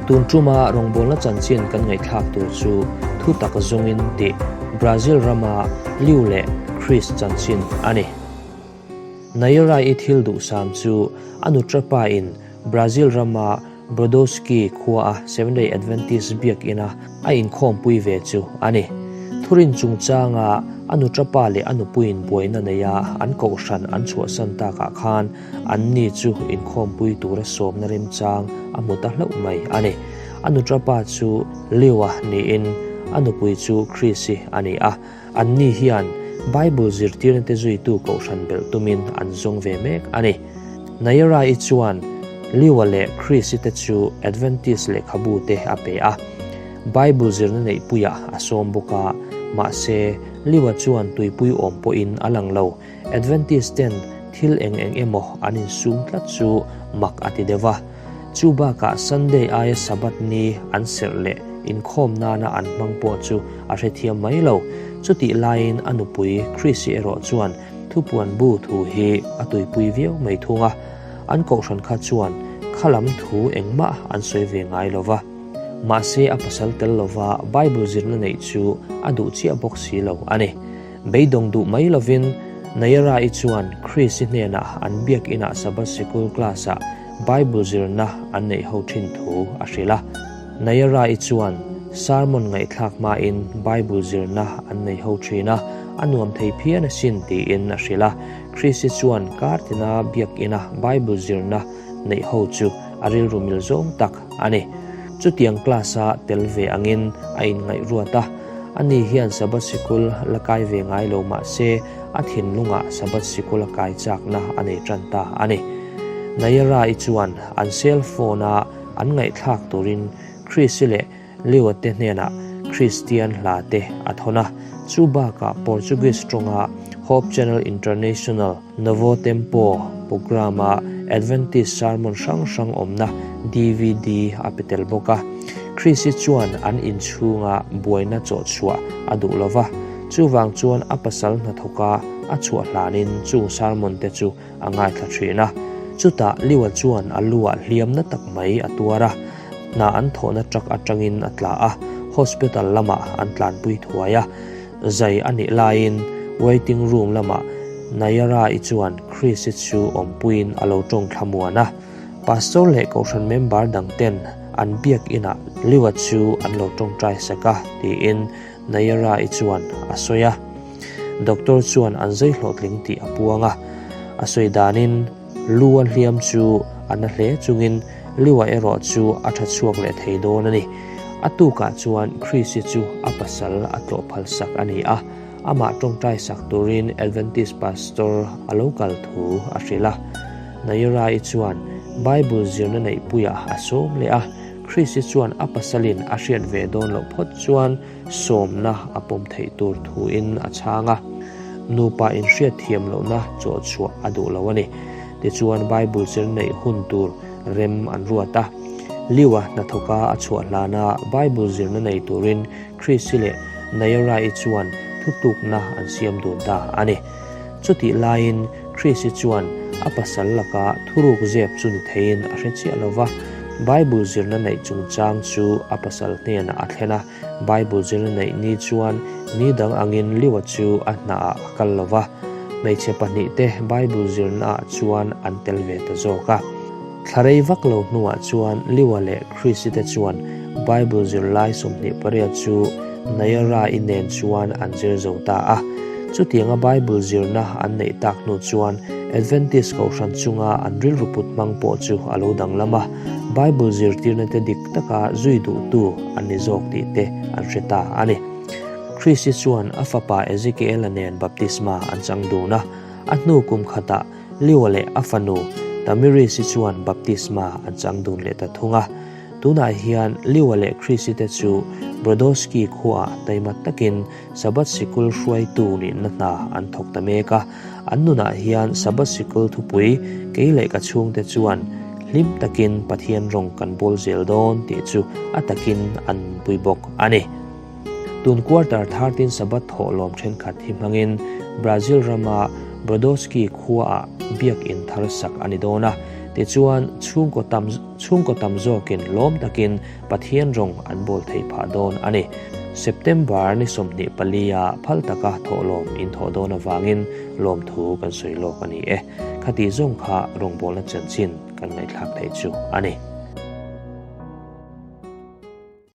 Tun tuma rawngbawlna chanchin kan ngaihthlak tur chu thu tak zawngin tih Brazil rama Liu leh Chris chanchin a ni. Nayara-i thil duhsam chu a nutrapa in Brazil rama Brodowski khuaa Seventh-day Adventist biakina a inkhawmpui ve chu a ni. Thurin chungchanga a nutrapa leh a nupuiin buaina neia an kohhran an chhuahsan takah khan anni chu inkhawmpui tura sawmna remchang a hmu ta hlauh mai a ni. A nutrapa chu Liu-a niin a nupui chu Chris-i a ni a. Anni hian Bible zirtirnate zuitu kohhran belh tumin an zawng ve mek a ni. Nayara-i chuan Liu-a leh Chris-i te chu Adventist lehkhabu te a pe a. Bible zirna neihpuiah a sawm bawk a, mahse, Liu-a chuan tuipui awm pawhin a lang lo. Adventist ten thil eng eng emaw an insum tlat chu mak a ti deuh a. Chu bakah Sunday aia Sabbath ni an serh leh inkhawm nana an hmang pawh chu a hrethiam mai lo. Chutih laiin a nupui Chrissy erawh chuan thupuan bu thu hi a tuipui viau mai thung a. An kohhran kha chuan khalam thu engmah an sawi ve ngai lo va. Mahse a pasal tel lova Bible zirna neih chu a duh chiah bawk si lo a ni. Beidawng duh mai lovin Nayara-i chuan Chris-i hnenah an biak inah Sabbath Sikul class-ah Bible zirna an neih ho thin thu a hrilh a. Nayara-i chuan sermon ngaihthlak hmain Bible zirna an nei ho thin a, a nuam thei phian asin tiin a hrilh a. Chris-i chuan kar tina biak ina Bible zirna neih ho chu a rilru mil zawng tak a ni. Chutiang class-a tel ve angin a inngaihruat a. Ani hian Sabbath sikul la kai ve ngai lo mah se, a thinlungah Sabbath sikul a kai chakna a nei tan ta a ni. Nayara-i chuan an cell phone-a an ngaihthlak turin Chris-i leh Leo te hnenah Kristian hla te a thawn a. Chu bakah Portuguese tawnga Hope Channel International Novo Tempo programme-a Adventist sermon hrang hrang awmna DVD a pe tel bawk a. Chrissy chuan an inchhunga buaina chawhchhuah a duh lo va, chuvang chuan a pasal hnathawka a chhuah hlanin chung sermon te chu a ngaithla thin a. Chutah Liwa chuan a luah hliamna tak mai a tuar a, hna an thawhna truck atangin a tla a, hospital lamah an tlanpui thuai a. Zai a nih laiin waiting room lamah Nayara-i chuan Chris-i chu awmpuiin a lo tawng thlamuan a. Pastor leh kohhran member dang ten an biak inah Liwa chu an lo tawngtai sak a tiin Nayara-i chuan a sawi a. Doctor chuan an zai hlawhtling tih a puang a. A sawi danin lu a hliam chu a na hle chungin Liwa erawh chu a tha chhuak leh thei dawn a ni. A tukah chuan Chris-i chu a pasal a tlawh phal sak a ni a, amah tawngtai sak turin Adventist pastor a lo kal thu a hrilh a. Nayura-i chuan Bible zirna neihpuiah a sawm leh a, Chris-i chuan a pasalin a hriat ve dawn loh phawt chuan sawmna a pawm theih tur thuin a chhang a. Nupa inhriat thiam lohna chawh chhuah a duh lo a ni. Tichuan Bible zir neih hun tur rem an ruat a. Liu-a hnathawka a chhuah hlana Bible zirna nei turin Chris-i leh Nayara-i chuan thutlukna an siam dun ta a ni. Chutih laiin Chris-i chuan a pasal laka thuruk zep chu ni theiin a hre chiah lo va, Bible zirna neih chungchang chu a pasal hnenah a thlen a. Bible zirna neih ni chuan ni dang angin Liu-a chu a hnaah a kal lo va, hmeichhe pahnihte Bible zirnaah chuan an tel ve ta zawk a. Thla rei vak lo hnuah chuan Liu-a leh Chris-i te chuan Bible zirlai 28 chu Nayara-i nen chuan an zir zo ta a. Chutianga Bible zirna an neih tak hnu chuan Adventist kohhran chunga an rilru put hmang pawh chu a lo danglam a, Bible zirtirna te dik taka zui duhtu an ni zawk tih te an hre ta a ni. Chris-i chuan a fapa Ezekiel-a nen baptisma an chang dun a, a hnu kum khatah Leo leh a fanu Tamiris-i chuan baptisma an chang dun leh ta thung a. Tunah hian Leo leh Chris-i te chu Brodowski khuaah taima takin Sabbath sikul hruaitu nihna hna an thawk ta mek a. An nunah hian Sabbath sikul thupui kei leh ka chhungte chuan hlim takin Pathian rawng kan bawl zel dawn tih chu a takin an nunpui bawk a ni. Tun quarter 13 Sabbath thawhlawm thenkhat hi hmangin Brazil rama Brodowski khuaah biak in thar sak a ni dawn a. Tichuan, chhungkaw tam chhungkaw tam zawkin lawm takin Pathian rawng an bawl theih phah dawn a ni. September ni 24 ah phal taka thawhlawm in thawh dawn avangin lawmthu kan sawi lawk a ni e. Khati zawng kha rawngbawlna chanchin kan ngaihthlak theih chu a ni.